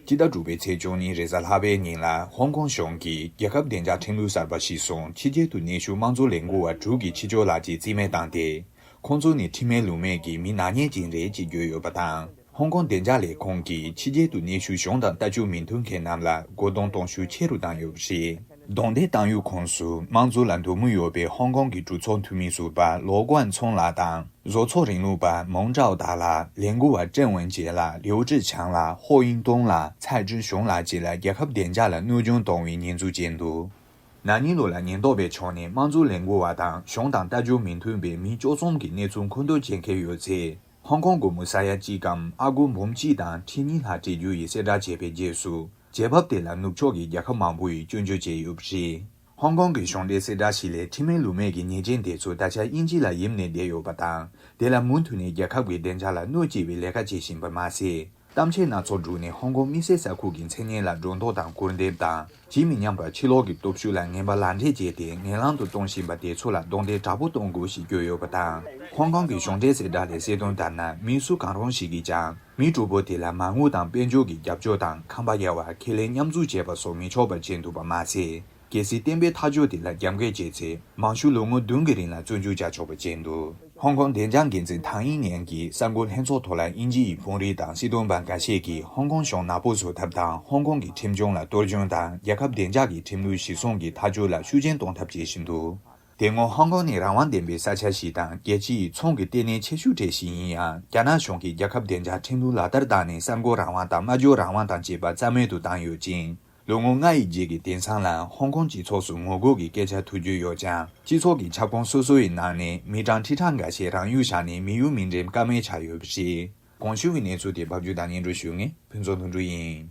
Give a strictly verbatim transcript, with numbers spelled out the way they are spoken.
སྤྱི་ཟླ་དྲུག་པའི་ཚེས་བཅུ་གཉིས་རེས་གཟའ་ལྷག་པའི་ཉིན་ལ་ཧོང་ཀོང་གཞུང་གིས་རྒྱལ་ཁབ་བདེ་འཇགས་ཁྲིམས་ལུགས་གསར་པ་གཞིར་བཟུང་ཕྱི་རྒྱལ་དུ་གནས་བཞུགས་དམངས་གཙོ་ལས་འགུལ་བ་དྲུག་གི་ཕྱི་ཕྱོགས་ལག་ཁྱེར་རྩིས་མེད་བཏང་སྟེ། ཁོང་ཚོ་ནི་ཁྲིམས་མེད་ལུགས་མེད་ཀྱི་མི་ནག་ཉེས་ཅན་རེད་ཅེས་བརྗོད་ཡོད་པ་དང་། ཧོང་ཀོང་བདེ་འཇགས་ལས་ཁུངས་ཀྱིས་ཕྱི་རྒྱལ་དུ་གནས་བཞུགས་གཞུང་དང་ལྟ་སྐྱོང་མི་མཐུན་མཁན་རྣམས་ལ་རྒོལ་རྡུང་གཏོང་ཤུགས་ཆེ་རུ་བཏང་ཡོད་པ་རེད། རྡུང་རྡེག་བཏང་ཡུལ་ཁོངས་སུ་དམངས་གཙོ་ལ་འདོད་མོས་ཡོད་པའི་ཧོང་ཀོང་གི་གྲོས་ཚོགས་འཐུས་མི་ཟུར་པ་ལོ་ཀོན་ཚུང་ལགས་དང་། བཟོ་ཚོང་རིང་ལུགས་པ་མོང་ཀྲའོ་ཏཱ་ལགས། ལས་འགུལ་བ་ཀྲེང་ཝུན་ཅེ་ལགས། ལིའུ་ཀྲི་ཆང་ལགས། ཧོ་ཡིན་ཏུང་ལགས། ཚའེ་ཅུན་ཞུང་ལགས་བཅས་ལ་རྒྱལ་ཁབ་བདེ་འཇགས་ལ་གནོད་སྐྱོན་གཏོང་བའི་ཉེས་འཛུགས་བྱས་འདུག་ན་ནིང་ལོ་ལ་ཉེན་རྟོག་པའི་ཕྱོགས་ནས་དམངས་གཙོ་ལས་འགུལ་བ་དང་གཞུང་དང་ལྟ་སྐྱོང་མི་མཐུན་པའི་མི་བཅུ་གསུམ་གྱི་གནས་ཚུལ་མཁོ་འདོན་བྱེད་མཁན་ཡོད་ཚེ། ཧོང་ཀོང་སྒོར་མོ་ས་ཡ་གཅིག་གམ་ཨ་སྒོར་འབུམ་གཅིག་དང་ཁྲི་གཉིས་ལྷག་སྤྲད་རྒྱུ་ཡི་གསལ་བསྒྲགས་བྱས་པའི་རྗེས་སུ། རྒྱལ་བབ་དེ་ལ་ནུབ་ཕྱོགས་ཀྱི་རྒྱལ་ཁབ་མང་པོ་ཡིས་སྐྱོན་བརྗོད་བྱས་ཡོད་པ་རེད། ཧོང་ཀོང་གི་གཞུང་འབྲེལ་གསལ་བསྒྲགས་ཤིག་ལས་ཁྲིམས་མེད་ལུགས་མེད་ཀྱི་ཉེས་ཅན་དེ་ཚོ་ད་ཆ་དབྱིན་ཇི་ལ་ཡིབ་ནས་བསྡད་ཡོད་པ་དང་། དེ་ལ་མུ་མཐུད་ནས་རྒྱལ་ཁབ་ཀྱི་བདེ་འཇགས་ལ་གནོད་སྐྱེལ་བའི་ལས་ཀ་བྱེད་བཞིན་པ་མ་ཟད། གཏམ་བཤད་སྣ་ཚོགས་བསྒྲུབས་ནས་ཧོང་ཀོང་དམིགས་བསལ་ས་ཁུལ་གྱི་མཚན་སྙན་ལ་སྒྲོ་འདོགས་དང་སྐུར་འདེབས་དང་། ཇི་མི་སྙམ་པར་ཕྱི་ལོགས་ཀྱི་སྟོབས་ཤུགས་ལ་ངན་པ་ལག་འབྲེལ་བྱས་ཏེ་ངན་ལང་དུ་གཏོང་བཞིན་པ་དེ་ཚོ་ལ་རྡུང་རྡེག་དྲག་པོ་གཏོང་དགོས་ཞེས་བརྗོད་ཡོད་པ་དང་། ཧོང་ཀོང་གི་གཞུང་འབྲེལ་གསལ་བསྒྲགས་ལས་གསལ་སྟོན་ལྟར་ན། མི་སུ་གང་རུང་ཞིག་གིས་ཀྱང་མི་དྲུག་པོ་དེ་ལ་མ་དངུལ་དང་དཔལ་འབྱོར་གྱི་རྒྱབ་སྐྱོར་དང་ཁང་པ་གཡར་བ། ཁས་ལེན་མཉམ་འཛུགས་བྱས་པ་སོགས་མི་ཆོག་པ་བྱས་འདུག་པ་མ་ཟད། གལ་སྲིད་བསྟན་པའི་ཐག་གཅོད་དེ་ལ་རྒྱབ་འགལ་བྱས་ཚེ། མང་ཤོས་ལོ་ངོ་བདུན་གྱི་རིང་ལ་བཙོན་འཇུག་བྱ་ཆོག་པ་བྱས་འདུག་ཧོང་ཀོང་བདེ་འཇགས་འགན་འཛིན་ཐང་དབྱིང་ནན་གྱིས་གསར་འགོད་ལྷན་ཚོགས་ཐོག་ལ་དབྱིན་ཇི་ཡི་དཔོན་རིགས་དང་སྲིད་དོན་པ་འགའ་ཤས་ཀྱིས་ཧོང་ཀོང་གཞུང་ནག་པོ་བཟོ་ཐབས་དང་། ཧོང་ཀོང་གི་ཁྲིམས་སྐྱོང་ལ་གཏོར་སྐྱོན་དང་། རྒྱལ་ཁབ་བདེ་འཇགས་ཀྱི་ཁྲིམས་ལུགས་གཞིར་བཟུང་གི་ཐག་གཅོད་ལ་ཤུགས་རྐྱེན་གཏོང་ཐབས་བྱེད་བཞིན་འདུག་དེ་སྔོན་ཧོང་ཀོང་ནི་རང་དབང་ལྡན་པའི་ས་ཆ་ཞིག་དང་། རྒྱལ་སྤྱི་ཡི་ཚོང་གི་ལྟེ་གནས་ཆེ་ཤོས་གྲས་ཤིག་ཡིན་ཡང་། རྒྱ་ནག་གཞུང་གིས་རྒྱལ་ཁབ་བདེ་འཇགས་ཁྲིམས་ལུགས་ལག་བསྟར་བཏང་ནས། གསར་འགོད་རང་དབང་དང་སྨྲ་བརྗོད་རང་དབང་དང་བཅས་པ་རྩ་མེད་དུ་བཏང་ཡོད་ཅིང་། ལོ་ངོ་ལྔ་ཡི་རྗེས་ཀྱི་དེང་སང་ལ་ཧོང་ཀོང་སྤྱི་ཚོགས་སུ་ངོ་རྒོལ་གྱི་སྐད་ཆ་ཐོས་རྒྱུ་ཡོད་ཀྱང་། སྤྱི་ཚོགས་ཀྱི་ཁྱབ་ཁོངས་སོ་སོ་ཡི་ནང་ནས་མི་གྲངས་ཁྲི་ཕྲག་འགའ་ཤས་རང་ཡུལ་བཞག་ནས་མི་ཡུལ་མི་འདྲེན་ཀ་མེད་ཆགས་ཡོད་པ་རེད། གོང་ཞུས་ཀྱི་གནས་ཚུལ་དེ་ཕབ་སྒྱུར་དང་སྙན་སྒྲོན་ཞུ་མཁན་ཕུན་ཚོགས་དོན་གྲུབ་ཡིན།